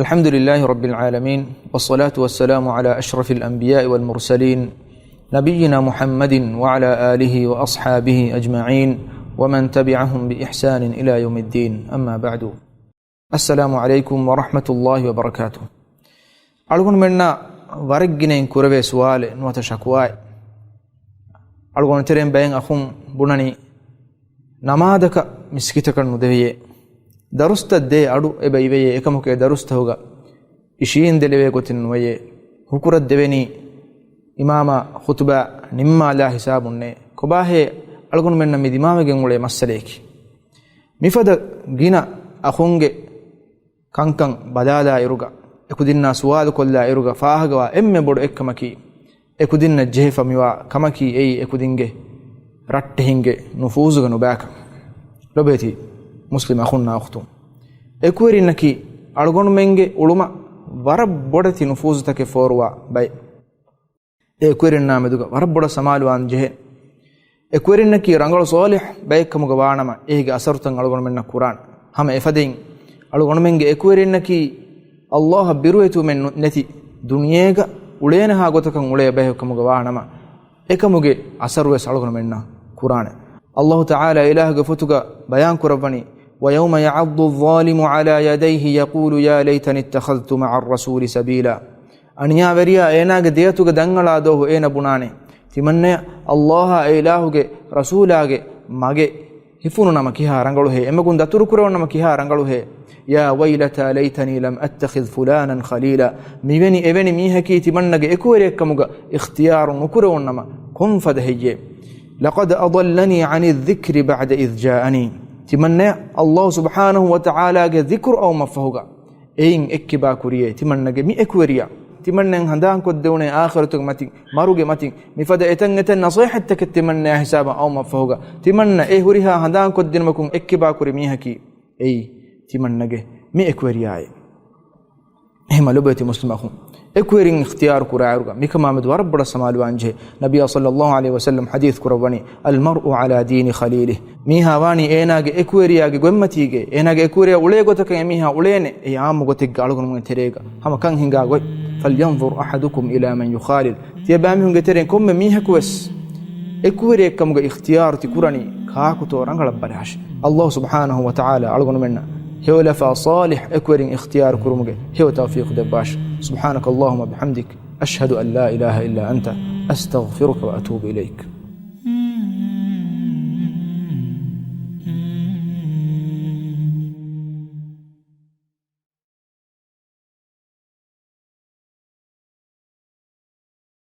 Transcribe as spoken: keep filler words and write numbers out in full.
الحمد لله رب العالمين، والصلاة والسلام على أشرف الأنبياء والمرسلين، نبينا محمد وعلى آله وأصحابه أجمعين، ومن تبعهم بإحسان إلى يوم الدين. أما بعد. السلام عليكم ورحمة الله وبركاته. އަޅުގަނޑުމެންނަށް ވަރަށް ގިނައިން ކުރެވޭ ސުވާލެއް ނުވަތަ ޝަކުވާއެއް. އަޅުގަނޑު ތެރެއިން ބައެއް އަޚުން ބުނަނީ، ނަމާދަކަށް މިސްކިތަކަށް ނުދެވެޔޭ. ދަރުސްތައް ދޭ އަޑު އެބަ އިވެޔޭ، އެކަމަކު އެ ދަރުސްތަކުގަ އިށީން ދެލެވޭ ގޮތެއް ނުވެޔޭ. ހުކުރަށް ދެވެނީ އިމާމާ ޚުތުބާ ނިންމާލާ ހިސާބުންނޭ. ކޮބާހޭ އަޅުގަނޑުމެންނަށް މި ދިމާވެގެން އުޅޭ މައްސަލަޔަކީ؟ މިފަދަ ގިނަ އަޚުންގެ ކަންކަން ބަލާލާ އިރުގަ، އެކުދިންނާ ސުވާލު ކޮށްލާ އިރުގަ ފާހަގަވާ އެންމެ ބޮޑު އެއްކަމަކީ، އެކުދިންނަށް ޖެހިފަ މިވާ ކަމަކީ އެއީ އެކުދިންގެ ރައްޓެހިންގެ ނުފޫޒުގަ ނުބައިކަން. ލޮބޭތި މުސްލިމް އަޚުންނާ އުޚްތުން، އެކުވެރިންނަކީ އަޅުގަނޑުމެންގެ އުޅުމަށް ވަރަށް ބޮޑެތި ނުފޫޒުތަކެއް ފޯރުވާ ބައެއް. އެ އެކުވެރިންނާ މެދުގަ ވަރަށް ބޮޑަށް ސަމާލުވާން ޖެހޭ. އެކުވެރިންނަކީ ރަނގަޅު ޞާލިޙް ބައެއްކަމުގަ ވާނަމަ، އޭގެ އަސަރުތައް އަޅުގަނޑުމެންނަށް ކުރާނެ. ހަމަ އެފަދައިން އަޅުގަނޑުމެންގެ އެކުވެރިންނަކީ ﷲ އަށް ބިރުވެތިވުމެއް ނު-، ނެތި ދުނިޔޭގަ އުޅޭނެހާ ގޮތަކަށް އުޅޭ ބައެއްކަމުގަ ވާނަމަ، އެކަމުގެ އަސަރުވެސް އަޅުގަނޑުމެންނަށް ކުރާނެ. ﷲ ތަޢާލާ އިލާހުގެ ފޮތުގަ ބަޔާން ކުރައްވަނީ، وَيَوْمَ يَعَضُّ الظَّالِمُ عَلَى يَدَيْهِ يَقُولُ يَا لَيْتَنِي اتَّخَذْتُ مَعَ الرَّسُولِ سَبِيلًا. އަނިޔާވެރިޔާ އޭނާގެ ދެއަތުގަ ދަންއަޅާ ދޯހު އޭނަ ބުނާނެ، ތިމަންނަޔަށް ﷲ އާ އެ އިލާހުގެ ރަސޫލާގެ މަގެއް ހިފުނުނަމަ ކިހާ ރަނގަޅުހޭ، އެމަގުން ދަތުރުކުރެވުނަމަ ކިހާ ރަނގަޅުހޭ. يَا وَيْلَتَى لَيْتَنِي لَمْ أَتَّخِذْ فُلَانًا خَلِيلًا. މިވެނި އެވެނި މީހަކީ ތިމަންނަގެ އެކުވެރިއެއްކަމުގަ އިޚްތިޔާރު ނުކުރެވުނަމަ ކޮންފަދަ ހެއްޔޭ؟ لَقَدْ أَضَلَّنِي عَنِ الذِّكْرِ بَعْدَ إِذْ جَاءَنِي. ތިމަންނަޔަށް ﷲ ސުބްޙާނަހު ވަތަޢާލާގެ ޛިކުރު އައުމަށްފަހުގަ އެއިން އެއްކިބާ ކުރިޔޭ ތިމަންނަގެ މި އެކުވެރިޔާ. ތިމަންނައަށް ހަނދާންކޮށްދެވުނޭ އާޚިރަތުގެ މަތިން، މަރުގެ މަތިން، މިފަދަ އެތަން އެތަން ނަޞޭޙަތްތަކެއް ތިމަންނަޔާ ހިސާބަށް އައުމަށްފަހުގަ، ތިމަންނަ އެ ހުރިހާ ހަނދާންކޮށްދިނުމަކުން އެއްކިބާ ކުރި މީހަކީ އެއީ ތިމަންނަގެ މި އެކުވެރިޔާއޭ. އެހެންމަ ލޮބުވެތި މުސްލިމް އަޚުން، އެކުވެރިން އިޚްތިޔާރު ކުރާއިރުގަ މިކަމާމެދު ވަރަށް ބޮޑަށް ސަމާލުވާންޖެހޭ. ނަބިއްޔާ ޞައްލައްލާހު ޢަލައިހި ވަސައްލަމް ޙަދީޘް ކުރައްވަނީ، الْمَرْءُ عَلَى دِينِ خَلِيلِهِ. މީހާ ވާނީ އޭނާގެ އެކުވެރިޔާގެ ގޮތްމަތީގެ، އޭނާގެ އެކުވެރިޔާ އުޅޭ ގޮތަކަށް އެމީހާ އުޅޭނެ. އެ އާއްމު ގޮތެއްގަ އަޅުގަނޑުމެންގެ ތެރޭގަ ހަމަ ކަން ހިނގާ ގޮތް. فَلْيَنْظُرْ أَحَدُكُمْ إِلَى مَنْ يُخَالِلُ. ތިޔަބައިމީހުންގެ ތެރެއިން ކޮންމެ މީހަކުވެސް އެކުވެރިއެއްކަމުގެ އިޚްތިޔާރު ތި ކުރަނީ ކާކުތޯ ރަނގަޅަށް ބަލާށި. ﷲ ސުބްޙާނަހު ވަތަޢާލާ އަޅުގަނޑުމެންނަށް ހެޔޮލަފާ ޞާލިޙް އެކުވެރިން އިޚްތިޔާރު ކުރުމުގެ ހެޔޮ ތައުފީޤު ދެއްވާށި. سُبْحَانَكَ اللَّهُمَّ وَبِحَمْدِكَ، أَشْهَدُ أَنْ لَا إِلَٰهَ إِلَّا أَنْتَ، أَسْتَغْفِرُكَ وَأَتُوبُ إِلَيْكَ.